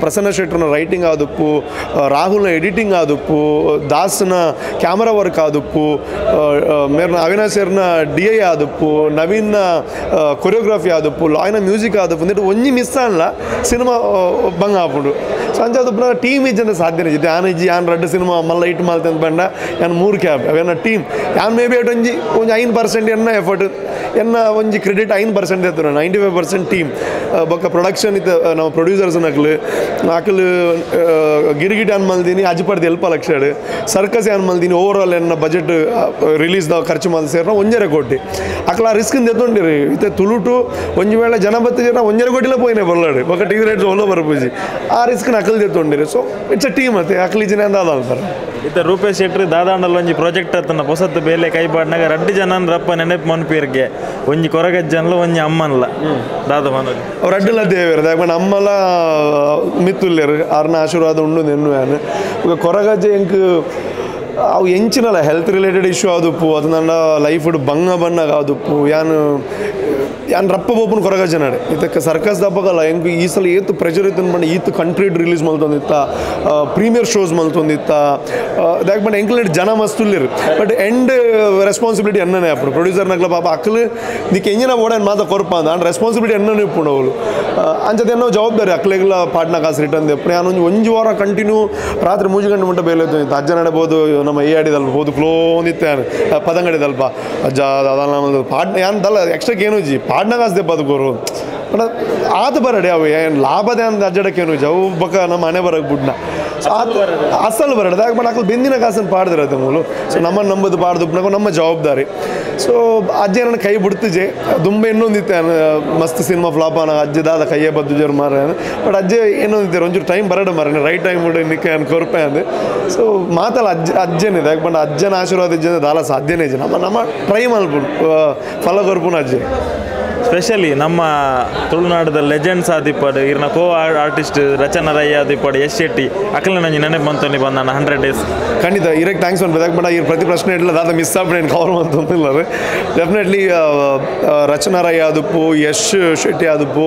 ಪ್ರಸನ್ನ ಶೆಟ್ಟರ್ನ ರೈಟಿಂಗ್ ಆದುಪ್ಪು ರಾಹುಲ್ನ ಎಡಿಟಿಂಗ್ ಆದುಪ್ಪು ದಾಸ್ನ ಕ್ಯಾಮರಾ ವರ್ಕ್ ಆದುಪ್ಪು ಮೇರ್ನ ಅವಿನಾಶ್ ಸರ್ನ ಡಿ I ಆದುಪ್ಪು ನವೀನ್ನ choreography ಆದುಪ್ಪು ಲಾಯ್ನ music ಆದುಪ್ಪು ಅಂದಿಟ್ಟು ಒಂಜಿ ಮಿಸ್ ಅಲ್ಲ ಸಿನಿಮಾ ಬಂಗ ಆಪುಂಡು. ಸೊ ಅಂಚಾದ ಟೀಮ್ ಇಜ್ಜಂತ ಸಾಧ್ಯನೇ ಇಜ್ಜಿ ಆನ್ ಇಜ್ಜಿ ಆನ್ ರಡ್ಡು ಸಿನಿಮಾ ಮಲ್ಲ ಇಟ್ಟು ಮಲ್ತೆ ಅಂತ ಬಂಡ ಯಾನ್ ಮೂರು ಕ್ಯಾಬ್ ಅವೇನ ಟೀಮ್ ಯಾನ್ ಮೇ ಬಿ ಒಂಜಿ ಒಂಜಿ 5% ಎನ್ನ ಎಫರ್ಟ್ ಎನ್ನ ಒಂಜಿ ಕ್ರೆಡಿಟ್ 5% ಎತ್ತರು 95% ಟೀಮ್ ಬೊಕ್ಕ ಪ್ರೊಡಕ್ಷನ್ ಇತ್ತು ನಮ್ಮ ಪ್ರೊಡ್ಯೂಸರ್ಸ್ ನಕ್ಲು ಅಕ್ಲು ಗಿರಿಗಿಟ್ ಆನ್ ಮಲ್ದಿನಿ ಅಜ್ಪಡ್ದು ಎಲ್ಪ ಲಕ್ಷ ಸರ್ಕಸ್ ಆನ್ ಮಲ್ದಿನಿ ಓವರ್ ಆಲ್ ಎನ್ನ ಬಜೆಟ್ ರಿಲೀಸ್ ಖರ್ಚು ಮಲ್ ಸೇರ್ನ 1.5 ಕೋಟಿ ಅಕ್ಲ ಆ ರಿಸ್ಕ್ ಎತ್ತೊಂಡಿರಿ ಇತ್ತೆ ತುಳುಟು ಒಂಜಿ ವೇಳೆ ಜನ ಬತ್ತ ಜನ 1.5 ಕೋಟಿಲ ಪೋಯಿನೆ ಬರ್ಲಾಡು ಬೊಕ್ಕ ಟಿವಿ ರೇಟ್ಸ್ ಒಲ್ಲ ಬರ್ಪೂಜಿ ಆ risk Akal ಎತ್ತೊಂಡಿರಿ. So it's a team ಅತ್ತೆ ಅಕ್ಲಿ ಜನ ಅಂದ ಅದಾಲ್ತಾರೆ. ಇತ್ತ ರೂಪೇಶ್ ಶೆಟ್ಟಿ ದಾದಾಂಡಲ್ ಒಂಜಿ ಪ್ರಾಜೆಕ್ಟ್ ಅತ್ತನ ಹೊಸತ್ತು ಬೇಲೆ ಕೈಪಾಡ್ನಾಗ ರಡ್ಡು ಜನನ್ ರಪ್ಪ ನೆನಪು ಮನ್ಪೀರ್ಗೆ ಒಂಜಿ ಕೊರಗಜ್ಜನ್ಲ ಒಂಜಿ ಅಮ್ಮನ್ಲ ದಾದ ಮನೋಲಿ ಅವ್ರು ಅಡ್ಡಲ ದೇವೇರು ದಾಯಕ ಅಮ್ಮಲ ಮಿತ್ತುಲ್ಲೇರು ಆರ್ನ ಆಶೀರ್ವಾದ ಉಂಡು ನೆನ್ನುವ್ಯಾನು. ಈಗ ಕೊರಗಜ್ಜೆ ಎಂಕ್ ಅವು ಎಂಚಿನಲ್ಲ health related issue ಆದುಪ್ಪು ಅದು ನನ್ನ ಲೈಫ್ ಬಂಗ ಬಣ್ಣಗ ಆದುಪ್ಪು ಯಾನು ಯಾನ್ ರಪ್ಪ ಬೋಪನ್ ಕೊರಗಜ್ಜನಾಡೆ ಇದಕ್ಕೆ ಸರ್ಕಸ್ ದಬ್ಬಗಲ್ಲ ಎಂಕ್ ಈ ಸಲ ಏತು ಪ್ರೆಷರ್ ಇತ್ತು ಬಂಡ ಈತು ಕಂಟ್ರಿ ರಿಲೀಸ್ ಮಲ್ತೊಂದಿತ್ತ ಪ್ರೀಮಿಯರ್ ಶೋಸ್ ಮಲ್ತೊಂದಿತ್ತ ದಾಕ್ ಬಂಡ ಎಂಕ್ಲೇಟ್ ಜನ ಮಸ್ತುಲ್ಲಿರು but end responsibility ಅನ್ನನೇ ಅప్పుడు ಪ್ರೊಡ್ಯೂಸರ್ ನಗ್ಲ ಪಾಪ ಅಕ್ಕಲು ನಿಕ್ಕೆ ಎಂಜಿನ ಓಡನ್ ಮಾತ ಕೊರ್ಪ ಅಂದ ಆಂಡ್ ರೆಸ್ಪಾನ್ಸಿಬಿಲಿಟಿ ಅನ್ನನೇ ಇಪ್ಪುಂಡು ಅವಳು ಅಂಚದ ಏನೋ ಜವಾಬ್ದಾರಿ ಅಕ್ಲೆಗ್ಲ ಪಾಟ್ನ ಕಾಸು ರಿಟರ್ನ್ ದೆಪ್ಪು ನಾನು ಒಂಜಿ ಒಂಜಿ ವಾರ ಕಂಟಿನ್ಯೂ ರಾತ್ರಿ 3 ಗಂಟೆ ಮುಟ್ಟ ಬೇಲೆ ಅಜ್ಜ ನಡಬೋದು ನಮ್ಮ ಈ ಆಡಿದಲ್ಪ ಹೋದು ಕ್ಲೋನಿತ್ತೆ ಪದಂಗಡಿದಲ್ಪ ಅಜ್ಜ ಅದಲ್ಲ ಪಾಟ್ನ ಯಾನ್ ದಲ್ಲ ಎಕ್ಸ್ಟ್ರಾಕ್ಕೆ ಏನು ಜಿ ಪಾಟ್ನ ಕಾಸು ದೆಪ್ಪ ಅದು ಕೊರು ಬಟ್ ಆತ ಬರಡಿ ಅವು ಏನು ಲಾಭದ ಅಂದ ಅಜ್ಜಡಕ್ಕೆ ಏನು ಅವು ಬಕ್ಕ ನಮ್ಮ ಮನೆ ಬರಕ್ಕೆ ಬುಡ್ನ ಸೊ ಆತ ಅಸಲು ಬರಡು ದಾಕ ಬಟ್ ಅಕ್ಕಲು ಬೆಂದಿನ ಕಾಸನ್ನು ಪಾಡ್ದಿರತ್ತೆ ಮೂಲು. ಸೊ ನಮ್ಮನ್ನು ನಂಬುದು ಪಾಡ್ದು ನಮ್ಮ ಜವಾಬ್ದಾರಿ. ಸೊ ಅಜ್ಜ ನನ್ನ ಕೈ ಬಿಡ್ತಿಜೆ ದುಂಬ ಇನ್ನೊಂದಿತ್ತೆ ಮಸ್ತ್ ಸಿನಿಮಾ ಫ್ಲಾಪ್ ಅನ್ನ ಅಜ್ಜ ದಾದ ಕೈಯೇ ಬದ್ದು ಮಾರ ಬಟ್ ಅಜ್ಜೆ ಏನೊಂದಿತ್ತೆ ಒಂಚೂರು ಟೈಮ್ ಬರಡು ಮಾರ ರೈಟ್ ಟೈಮ್ ಬಿಡು ನಿಕ್ಕೆ ಕೊರಪೆ ಅಂದೆ. ಸೊ ಮಾತಲ್ಲ ಅಜ್ಜ ಅಜ್ಜನೇ ಯಾಕೆ ಬಂಡ ಅಜ್ಜನ ಆಶೀರ್ವಾದ ಇಜ್ಜೆ ದಾಲ ಸಾಧ್ಯನೇ ಇಜ್ಜೆ ನಮ್ಮ ನಮ್ಮ ಟ್ರೈ ಮಲ್ಪುನು ಫಲ ಕೊರ್ಪುನ ಅಜ್ಜೆ. ಸ್ಪೆಷಲಿ ನಮ್ಮ ತುಳುನಾಡದ ಲೆಜೆಂಡ್ಸ್ ಆದಿಪ್ಪಡು ಇರ್ನ ಕೋ ಆರ್ಟಿಸ್ಟ್ ರಚನಾ ರೈ ಆದಿಪ್ಪಡು ಯಶ್ ಶೆಟ್ಟಿ ಅಕಲ ನಂಜಿ ನೆನಪು ಮಂತೊಂದು ಬಂದಾನ 100 ಡೇಸ್. ಖಂಡಿತ ಇರಕ್ಕೆ thanks ಅನ್ಬೇಕು ಯಾಕೆ ಬಟ್ ಈ ಪ್ರತಿ ಪ್ರಶ್ನೆ ಇಡಲ್ಲ ದಾದ ಮಿಸ್ ಆಗ್ಬಿಟ್ಟು ಏನು ಕವರ್ ಅಂತಂದಿಲ್ಲ. ಡೆಫಿನೆಟ್ಲಿ ರಚನಾ ರೈ ಆದುಪ್ಪು ಯಶ್ ಶೆಟ್ಟಿ ಆದುಪ್ಪು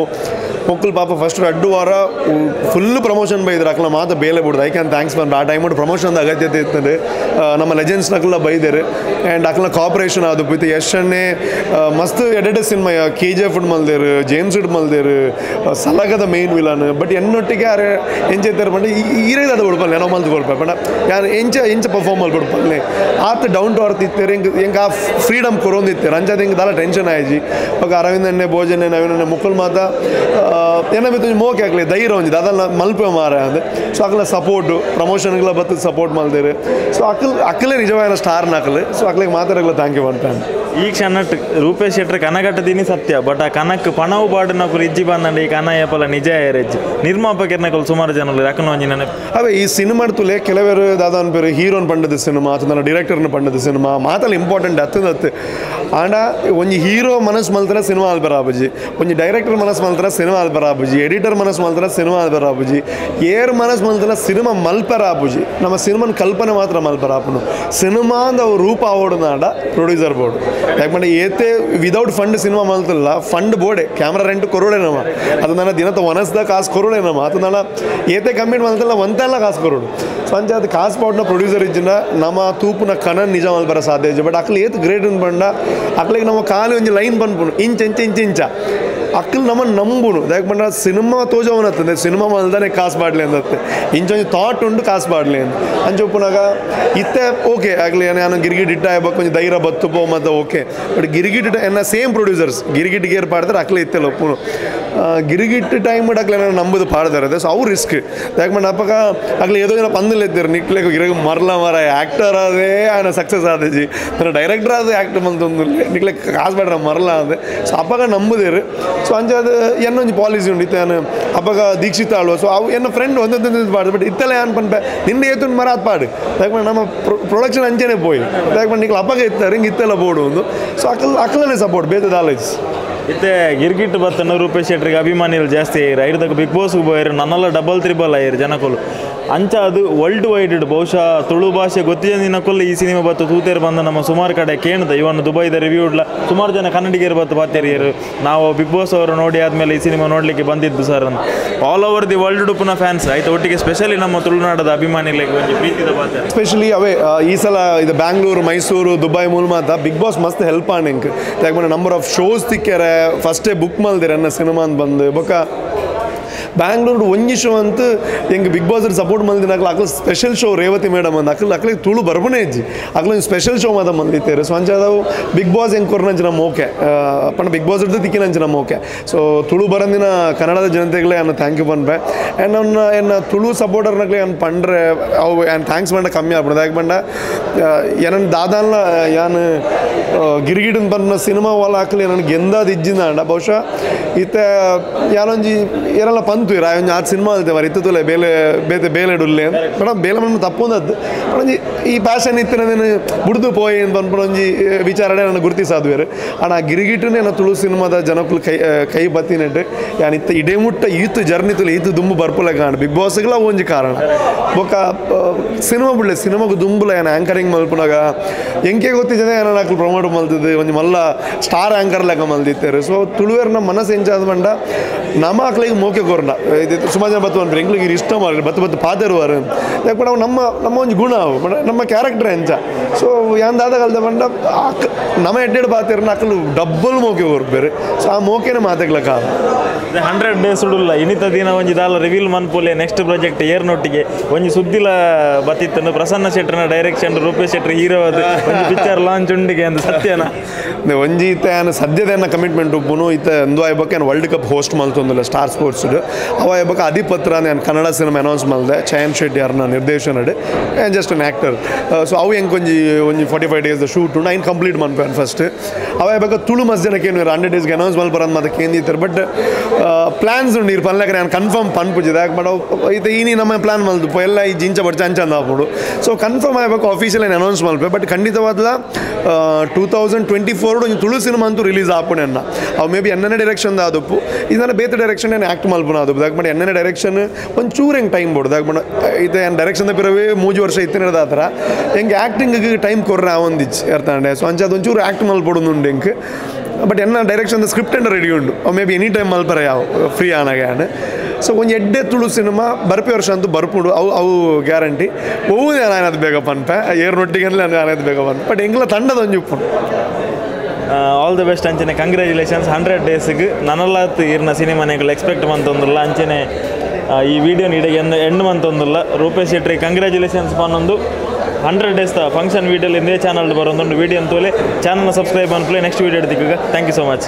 ಮೊಕ್ಕಲು ಪಾಪ ಫಸ್ಟ್ 2 ವಾರ ಫುಲ್ ಪ್ರಮೋಷನ್ ಬೈದ್ರು ಅಕ್ಲ ಮಾತ ಬೇಲೆ ಬಿಡ್ದು I can thanks ಬಂದು ಆ ಟೈಮ್ ಪ್ರಮೋಷನ್ ಅಗತ್ಯತೆ ಇರ್ತದೆ ನಮ್ಮ ಲೆಜೆಂಡ್ಸ್ ನಕ್ಲ ಬೈದರು ಆ್ಯಂಡ್ ಅಕ್ಲ ಕಾಪರೇಷನ್ ಆದುಪ್ಪು ಇತ್ತು ಯಶ್ ಅಣ್ಣೆ ಮಸ್ತ್ aided cinema KGF ಮಲ್ದೇರು James it ಮಲ್ದೇರು ಸಲಗದ main villain but ಎನ್ನೊಟ್ಟಿಗೆ ಯಾರು ಎಂಚೆ ಬಂದು ಈರೇದ ಅದು ಕೊಡ್ಪಲ್ಲೆ ಏನೋ ಮಲ್ದು ಕೊಡ್ಪ ಬಟ್ ಯಾರು ಎಂಚ ಎಂಚ ಪರ್ಫಾರ್ಮ್ ಮಲ್ ಕೊಡ್ಪಲ್ಲೆ ಆತ down to earth ಇತ್ತೇರು ಹೆಂಗೆ ಹೆಂಗೆ ಆ ಫ್ರೀಡಮ್ ಕೊರೊಂದಿತ್ತೇರು ಅಂಚಾದ ಹಿಂಗೆ ದಾಲ ಟೆನ್ಷನ್ ಆಯ್ಜಿ ఒక ಅರವಿಂದ್ ಅಣ್ಣೆ ಭೋಜನೆ ನವೀನ್ ಅಣ್ಣೆ ಮುಕ್ಕಲ್ ಮಾತ ಏನ ಬೇಕು ಮೋಕೆ ಆಗಲಿ ಧೈರ್ಯ ಒಂಜಿ ಅದಲ್ಲ ಮಲ್ಪೆ ಮಾರ ಅಂದೆ. ಸೊ ಅಕಲ ಸಪೋರ್ಟು ಪ್ರಮೋಷನ್ಗಳ ಬತ್ತು ಸಪೋರ್ಟ್ ಮಲ್ದೇರು. ಸೊ ಅಕಲ್ ಅಕ್ಕಲೇ ನಿಜವಾದ ಸ್ಟಾರ್ ನಕಲು. ಸೊ ಅಕ್ಲಿಗೆ ಮಾತಾಡಲ್ಲ thank you ಅಂತ. ಈ ಕ್ಷಣ ರೂಪೇಶ್ ಶೆಟ್ಟರ್ ಕನಗಟ್ಟದೀನಿ ಸತ್ಯ ಬಟ್ ಆ ಕನಕ್ ಪಣವು ಬಾಡಿನಕುಲು ಇಜ್ಜಿ ಬಂದಂಡ ಈ ಕನ ಏಪಲ ನಿಜ ಏರೆಜ್ಜಿ ನಿರ್ಮಾಪಕರ್ನಕುಲು ಸುಮಾರು ಜನ ಅಕ್ಕನ ಒಂಜಿ ನೆನಪು ಅವೇ ಈ ಸಿನಿಮಾ ತುಲೆ ಕೆಲವರು ದಾದ ಅನ್ಪೇರು ಹೀರೋನ್ ಪಂಡದ ಸಿನಿಮಾ ಅಥವಾ ನನ್ನ ಡೈರೆಕ್ಟರ್ನ ಪಂಡದ ಸಿನಿಮಾ ಮಾತಲ್ಲ ಇಂಪಾರ್ಟೆಂಟ್ ಹತ್ತದ ಆಂಡ ಒಂಜಿ ಹೀರೋ ಮನಸ್ಸು ಮಲ್ತರ ಸಿನಿಮಾ ಅಲ್ಬರ ಆಬುಜಿ ಒಂಜಿ ಡೈರೆಕ್ಟರ್ ಮನಸ್ಸು ಮಲ್ತರ ಸಿನಿಮಾ ಅಲ್ಬರ ಆಬುಜಿ ಎಡಿಟರ್ ಮನಸ್ಸು ಮಲ್ತರ ಸಿನಿಮಾ ಅಲ್ಬರ ಆಬುಜಿ ಏರ್ ಮನಸ್ಸು ಮಲ್ತರ ಸಿನಿಮಾ ಮಲ್ಪರ ಆಬುಜಿ ನಮ್ಮ ಸಿನಿಮಾನ ಕಲ್ಪನೆ ಮಾತ್ರ ಮಲ್ಪರ ಆಪುನು ಸಿನಿಮಾ ಅಂದ ಅವು ರೂಪ ಆವೋಡು ಪ್ರೊಡ್ಯೂಸರ್ ಬೋರ್ಡ್ ಯಾಕಂದ್ರೆ ಏತೆ without fund cinema ಮಲ್ತಲ್ಲ fund ಬೋರ್ಡೆ camera rent ಕೊರೋಡೆ ನಮ್ಮ ಅದು ನನ್ನ ದಿನದ ಒನಸ್ದ ಕಾಸು ಕೊರೋಡೆ ನಮ್ಮ ಅದು ನನ್ನ ಏತೆ ಕಮ್ಮಿಟ್ ಮಲ್ತಲ್ಲ ಒಂತೆಲ್ಲ ಕಾಸು ಕೊರೋಡು. ಸೊ ಅಂಚೆ ಅದು ಕಾಸು ಪಾಟ್ನ ಪ್ರೊಡ್ಯೂಸರ್ ಇಜ್ಜಿನ ನಮ್ಮ ತೂಪುನ ಕನ ನಿಜ ಮಲ್ಪರ ಸಾಧ್ಯ ಇಜ್ಜಿ ಬಟ್ ಅಕ್ಲು ಏತ್ ಗ್ರೇಟ್ ಬಂಡ ಅಕ್ಲಿಗೆ ನಮ್ಮ ಖಾಲಿ ಒಂಜಿ ಲೈನ್ ಬಂದ್ಪುಂಡು ಇಂಚ ಇಂಚ ಇಂಚ ಇಂಚ ಅಕ್ಕಲು ನಮ್ಮನ್ನು ನಂಬುನು ದಾಯೆ ಪಂಡ ಸಿನಿಮಾ ತೋಜವನತ್ತಂದೆ ಸಿನಿಮಾ ಮಲ್ದಾನೆ ಕಾಸು ಬಾಡ್ಲಿ ಅಂದತ್ತೆ ಇಂಚೊಂಜಿ ಥಾಟ್ ಉಂಡು ಕಾಸು ಬಾಡ್ಲಿ ಅಂತ ಅಂಚ ಉಪ್ಪುನಾಗ ಇತ್ತೆ ಓಕೆ ಆಗಲಿ ನಾನು ಗಿರ್ಗಿಟ್ ಇಟ್ಟ ಕೊಂಚ ಧೈರ್ಯ ಬತ್ತು ಪೋ ಮತ್ತು ಓಕೆ ಬಟ್ ಗಿರ್ಗಿಟ್ ಎನ್ನ ಸೇಮ್ ಪ್ರೊಡ್ಯೂಸರ್ಸ್ ಗಿರ್ಗಿಟ್ ಗೇರ್ ಪಾಡ್ತಾರೆ ಅಕ್ಲೆ ಇತ್ತೆಲ್ಲ ಒಪ್ಪುನು ಗಿರ್ಗಿಟ್ ಟೈಮ್ ಅಕ್ಲೆ ನಾನು ನಂಬುದು ಪಾಡ್ತಾರೆ. ಸೊ ಅವು ರಿಸ್ಕ್ ಯಾಕೆ ಪಂಡ ಅಪ್ಪಗ ಅಕ್ಲೆ ಏದೋ ಜನ ಪಂದಲ್ ಎತ್ತಾರೆ ನಿಕ್ಲೆ ಗಿರಗ ಮರ್ಲ ಮರ ಆ್ಯಕ್ಟರ್ ಅದೇ ಆಯ್ನ ಸಕ್ಸಸ್ ಆದಜಿ ನನ್ನ ಡೈರೆಕ್ಟರ್ ಆದ ಆ್ಯಕ್ಟರ್ ಬಂತೊಂದು ನಿಕ್ಲೆ ಕಾಸು ಬೇಡ ಮರಲ ಅದೇ. ಸೊ ಅಪ್ಪಗ ನಂಬುದೇರು. ಸೊ ಅಂಚ ಅದು ಎನ್ನೊಂಜಿ ಪಾಲಿಸಿ ಉಂಡು ಇತ್ತೆ ನಾನು ಅಪ್ಪಗ ದೀಕ್ಷಿತ ಆಳ್ವ. ಸೊ ಅವು ಎನ್ನ ಫ್ರೆಂಡ್ ಒಂದೊಂದು ಪಾಡು ಬಟ್ ಇತ್ತೆಲ್ಲ ಏನು ಪನ್ಪೆ ನಿನ್ನೆ ಏತುಂಡು ಮರ ಅದು ಪಾಡು ಯಾಕೆ ಪಂಡ ನಮ್ಮ ಪ್ರೊಡಕ್ಷನ್ ಅಂಚೆನೆ ಪೋಯಿ ಯಾಕೆ ಪಂಡ ನಿಕ್ಲೆ ಅಪ್ಪಗ ಇತ್ತಾರೆ ಹಿಂಗೆ ಇತ್ತೆಲ್ಲ ಬೋಡು ಒಂದು. ಸೊ ಅಕ್ಕಲನೇ ಸಪೋರ್ಟ್ ಬೇತದ ಆಲೋಚ್ ಇತ್ತೆ ಗಿರ್ಗಿಟ್ ಬತ್ತನ ರೂಪೇಶ್ ಶೆಟ್ಟರಿಗೆ ಅಭಿಮಾನಿಗಳು ಜಾಸ್ತಿ ಆಯಿರು ಐರ್ದಾಗ ಬಿಗ್ ಬಾಸ್ಗೆ ಬೋಯರು ನನ್ನೆಲ್ಲ ಡಬಲ್ ತ್ರಿಬಲ್ ಆಯಿರು ಜನಕುಲು ಅಂಚ ಅದು ವರ್ಲ್ಡ್ ವೈಡ್ ಬಹುಶಃ ತುಳು ಭಾಷೆ ಗೊತ್ತಿನ ಈ ಸಿನಿಮಾ ಬತ್ತು ತೂತೇರು ಬಂದ ನಮ್ಮ ಸುಮಾರು ಕಡೆ ಕೇಳ್ದ ಇವನು ದುಬೈದ ರಿವ್ಯೂ ಇಡ್ಲ ಸುಮಾರು ಜನ ಕನ್ನಡಿಗರು ಬತ್ತು ಪಾತೇರಿಯರು ನಾವು ಬಿಗ್ ಬಾಸ್ ಅವರು ನೋಡಿ ಆದಮೇಲೆ ಈ ಸಿನಿಮಾ ನೋಡಲಿಕ್ಕೆ ಬಂದಿದ್ದು ಸರ್ ಅಂತ all over the world ಉಪ್ಪುನ ಫ್ಯಾನ್ಸ್ ಆಯ್ತು ಒಟ್ಟಿಗೆ ಸ್ಪೆಷಲಿ ನಮ್ಮ ತುಳುನಾಡದ ಅಭಿಮಾನಿಗಳಿಗೆ ಒಂದು ಪ್ರೀತಿದ ಪಾತ್ರ ಸ್ಪೆಷಲಿ ಅವೇ ಈ ಸಲ ಇದು ಬ್ಯಾಂಗ್ಳೂರು ಮೈಸೂರು ದುಬೈ ಮೂಲ ಮಾತ ಬಿಗ್ ಬಾಸ್ ಮಸ್ತ್ ಹೆಲ್ಪ್ ಆಣಿಂಕ್ ಯಾಕಂದ್ರೆ number of shows ತಿಕ್ಕೆರೆ ಫಸ್ಟೇ ಬುಕ್ ಮಲ್ದಿರ ಎನ್ನ ಸಿನಿಮಾ ಅಂತ ಬಂದು ಬೊಕ್ಕ ಬ್ಯಾಂಗ್ಳೂರು ಒಂಜಿ ಶೋ ಅಂತ ಹೆಂಗೆ big boss support ಮಲ್ದಿನ ಅಕ್ಲ ಅಕ್ಲ special show Revathi madam ಅಂದ ಅಕ್ಲ ಅಕ್ಲಿಗೆ ತುಳು ಬರ್ಬನೇ ಇಜ್ಜಿ ಅಕ್ಲ ಒಂದು ಸ್ಪೆಷಲ್ ಶೋ ಮಾತ ಮಂದಿತ್ತೇರು. ಸೊ ಅಂಚಾದವು ಬಿಗ್ ಬಾಸ್ ಹೆಂಗೆ ಕೊರ್ನಂಚ ನಮ್ಮ ಓಕೆ ಪಂಡ ಬಿಗ್ ಬಾಸ್ ಇಡ್ದು ತಿಕ್ಕಿನಂಚ ನಮ್ಮ ಓಕೆ. ಸೊ ತುಳು ಬರಂದಿನ ಕನ್ನಡದ ಜನತೆಗಳೇ ಅನ್ನ thank you ಪನ್ಪೆ ಆ್ಯಂಡ್ ಅವನ್ನ ಎನ್ನ ತುಳು ಸಪೋರ್ಟರ್ನಕ್ಲೆ ಏನು ಪಂಡ್ರೆ ಅವು ಏನು thanks ಪಂಡ ಕಮ್ಮಿ ಆಗ್ಬಿಡೋದು ಯಾಕೆ ಪಂಡ ಏನನ್ನ ದಾದಾನ್ಲ ಯಾನು ಗಿರಿಗಿಡನ್ ಪನ್ನ ಸಿನಿಮಾ ವಾಲ ಹಾಕಲಿ ನನಗೆ ಗೆಂದಾದ ಇಜ್ಜಿಂದ ಅಂಡ ಬಹುಶಃ ಇತ್ತೆ ಯಾನೊಂಜಿ ಏನೆಲ್ಲ ಪಂತು ಇರ ಒಂಜಿ ಆರು ಸಿನಿಮಾ ಅಲ್ತೆ ಮರ ಇತ್ತು ತುಲೆ ಬೇಲೆ ಬೇತೆ ಬೇಲೆ ಡುಲ್ಲೆ ಬಟ್ ಬೇಲೆ ಮಣ್ಣು ತಪ್ಪೊಂದದ್ದು ಒಂಜಿ ಈ ಪ್ಯಾಷನ್ ಇತ್ತಿನ ಬುಡ್ದು ಪೋಯಿ ಅಂತ ಪನ್ಪುನ ಒಂಜಿ ವಿಚಾರಣೆ ನನ್ನ ಗುರುತಿಸಾದ್ವೇರು ಆಣ ಆ ಗಿರಿಗಿಟ್ಟನೆ ನನ್ನ ತುಳು ಸಿನಿಮಾದ ಜನಕ್ಕಲು ಕೈ ಕೈ ಬತ್ತಿನಟ್ಟು ಯಾನ್ ಇತ್ತ ಇಡೇ ಮುಟ್ಟ ಈತು ಜರ್ನಿ ತುಲೆ ಈತು ದುಂಬು ಬರ್ಪುಲೆ ಕಾಣ ಬಿಗ್ ಬಾಸ್ಗಳ ಒಂಜಿ ಕಾರಣ ಬೊಕ್ಕ ಸಿನಿಮಾ ಬಿಡ್ಲೆ ಸಿನಿಮಾಗ ದುಂಬುಲ ಏನು ಆ್ಯಂಕರಿಂಗ್ ಮಲ್ಪುನಾಗ ಎಂಕೆ ಗೊತ್ತಿದ್ದೆ ಏನೋ ಅಕ್ಲು ಪ್ರಮೋಟ್ ಮಲ್ತದ್ದು ಒಂಜಿ ಮಲ್ಲ ಸ್ಟಾರ್ ಆ್ಯಂಕರ್ ಲೆಕ್ಕ ಮಲ್ದಿತ್ತಾರೆ. ಸೊ ತುಳುವೇರ್ನ ಮನಸ್ಸು ಎಂಚಾದ ಪಂಡ ನಮ್ಮ ಆಕ್ಳಿಗೆ ಮೋಕೆ ಕೊರ್ನ ಇದು ಸುಮಾರು ಜನ ಬತ್ತು ಪನ್ಪೆರ್ ಎಂಕ್ಲಿಗೆ ಇಷ್ಟ ಮಾರ್ರೆ ಬತ್ತು ಬತ್ತು ಪಾತೆರುವಾರು ಯಾಕೆ ಪಂಡ ಅವು ನಮ್ಮ ನಮ್ಮ ಒಂಜಿ ಗುಣ ಅವು ಬಟ್ ನಮ್ಮ ಕ್ಯಾರೆಕ್ಟರ್ ಎಂಚ. ಸೊ ಯಾಂದಾದ ಕಲ್ದ ಪಂಡ ಆಕ್ ನಮ್ಮ ಎಡ್ಡೆಡ್ ಪಾತೆರ್ನ ಅಕ್ಲು ಡಬ್ಬಲ್ ಮೋಕೆ ಕೊರ್ಪೇರು. ಸೊ ಆ ಮೋಕೆನ ಮಾತೆಗ್ಲ ಕಾರಣ 100 ಡೇಸ್ ಉಡುಲ್ಲ ಇನ್ನಿತ ದಿನ ಒಂಜಿ ದಾಲ ರಿವೀಲ್ ಮನ್ಪುಲೆ ನೆಕ್ಸ್ಟ್ ಪ್ರಾಜೆಕ್ಟ್ ಏರ್ನೊಟ್ಟಿಗೆ ಒಂಜಿ ಸುದ್ದಿಲ ಬತ್ತಿತ್ತನು ಪ್ರಸನ್ನ ಶೆಟ್ಟರ್ನ ಡೈರೆಕ್ಷನ್ ರೂಪೇಶ್ ಶೆಟ್ಟರ್ ಹೀರೋ ಅದು ಒಂಜಿ ಪಿಕ್ಚರ್ ಲಾಂಚ್ ಉಂಡಿಗೆ ಅಂದ್ ಸತ್ಯನ ಒಂಜಿ ಇತ್ತ ಯಾನ್ ಸದ್ಯದ ಎನ್ನ ಕಮಿಟ್ಮೆಂಟ್ ಉಪ್ಪುನು ಇತ್ತ ಅಂದು ಆಯ್ಬಕ್ಕೆ ನಾನು world cup host ಮಲ್ತೊಂದಿಲ್ಲ star sports ಅವ ಆಯ್ಬಕ್ಕೆ ಅಧಿಪತ್ರ ನಾನು ಕನ್ನಡ ಸಿನಿಮಾ ಅನೌನ್ಸ್ ಮಲ್ದೆ ಚಯನ್ ಶೆಟ್ಟಿ ಅವ್ರನ್ನ ನಿರ್ದೇಶನ just an actor. So ಅವು ಹೆಂಗೆ ಒಂಜಿ ಒಂಜಿ 45 ಡೇಸ್ ಶೂಟ್ ಉಂಡು ಐನ್ ಕಂಪ್ಲೀಟ್ ಮನ್ಪೇನು ಫಸ್ಟ್ ಅವ ಆಯ್ಬಕ್ಕೆ ತುಳು ಮಸ್ತ್ ಜನಕ್ಕೆ ಏನು 100 ಡೇಸ್ಗೆ ಅನೌನ್ಸ್ ಮಲ್ಪರಂದು ಮತ್ತೆ ಕೇಂದಿತ್ತಾರೆ ಬಟ್ ಪ್ಲ್ಯಾನ್ಸ್ ಉಂಡು ಇರು ಪನ್ಲೆಕ ನಾನು ಕನ್ಫರ್ಮ್ ಪನ್ಪುಜಿದೆ ಯಾಕೆ ಬಟ್ ಇತ್ತೆ ಈನಿ ನಮ್ಮ ಪ್ಲ್ಯಾನ್ ಮಲ್ದು ಎಲ್ಲ ಈ ಜಿಂಚ ಬಡ್ಚ ಅಂಚಂದ ಆಪುಂಡು. ಸೊ ಕನ್ಫರ್ಮ್ ಆಗಬೇಕು ಆಫೀಷಿಯಲ್ ಏನು ಅನೌನ್ಸ್ ಮಲ್ಪೆ ಬಟ್ ಖಂಡಿತವಾದ 2024 ಒಂಜಿ ತುಳು ಸಿನಿಮಾ ಅಂತೂ ರಿಲೀಸ್ ಆಪುಣೆ ಅನ್ನ ಅವು ಮೇ ಬಿ ಎನ್ನನೇ ಡೈರೆಕ್ಷನ್ ಆದಪ್ಪು ಇದನ್ನ ಬೇತೆ ಡೈರೆಕ್ಷನ್ ಏನು ಆ್ಯಕ್ಟ್ ಮಲ್ಪುನ ಅದು ಯಾಕೆ ಮಾಡಿ ಎನ್ನನೇ ಡೈರೆಕ್ಷನ್ ಒಂದು ಚೂರು ಹೆಂಗೆ ಟೈಮ್ ಬೋಡು ಯಾಕೆ ಮಾಡಿ ಇದು ಏನು ಡೈರೆಕ್ಷನ್ ಪಿರವೇ 3 ವರ್ಷ ಇತ್ತಿನದ ಆ ಥರ ಹೆಂಗೆ ಆ್ಯಕ್ಟಿಂಗಿಗೆ ಟೈಮ್ ಕೊರ್ರೆ ಆ ಒಂದಿಚ್ಚು ಅರ್ಥಂಡೆ. ಸೊ ಅಂಚ ಅದೊಂಚೂರು ಆ್ಯಕ್ಟ್ ಮಲ್ಪೊಡೊಂದುಂಡು ಹೆಂಗೆ ಬಟ್ ಎನ್ನ direction script and ready ಉಂಡು may be any time ಮಲ್ಪರೆ ಯಾವ ಫ್ರೀ ಆನಾಗ ಯಾನ್. ಸೊ ಒಂಜಿ ಎಡ್ಡೆ ತುಳು ಸಿನಿಮಾ ಬರ್ಪೆ ವರ್ಷ ಅಂತೂ ಬರ್ಪುಂಡು ಅವು ಅವು ಗ್ಯಾರಂಟಿ ಒವು ನಾನು ಅದು ಬೇಗ ಪನ್ಪೆ ಏರ್ನೊಟ್ಟಿಗೆ ನಾನು ಅದು ಬೇಗ ಪನ್ಪೆ ಬಟ್ ಎಂಗ್ಲ ತಂಡದ ಒಂಜಿ ಉಪ್ಪುಂಡು. All the best ಅಂಚನೆ ಕಂಗ್ರ್ಯಾಚುಲೇಷನ್ಸ್ 100 ಡೇಸ್ಗೆ ನನಲಾತ್ ಇರ್ನ ಸಿನಿಮಾನೆಗಳು ಎಕ್ಸ್ಪೆಕ್ಟ್ ಮಂತೊಂದುಲ್ಲ ಅಂಚನೆ ಈ ವಿಡಿಯೋನ ಇಡೀ ಎಂಡ್ ಮಂತೊಂದುಲ್ಲ ರೂಪೇಶ್ ಶೆಟ್ಟಿ ಕಂಗ್ರ್ಯಾಚುಲೇಷನ್ಸ್ ಪನ್ನೊಂದು 100 days function video ಇಂದೇ ಚಾನಲ್ ಬರೋದೊಂದು ವಿಡಿಯೋ ಅಂತೋಲೆ ಚಾನಲ್ನ ಸಬ್ಸ್ಕ್ರೈಬ್ ಅನ್ಪ್ಲೆ ನೆಕ್ಸ್ಟ್ ವಿಡಿಯೋ ತಿಕ್ಕಗ. Thank you so much.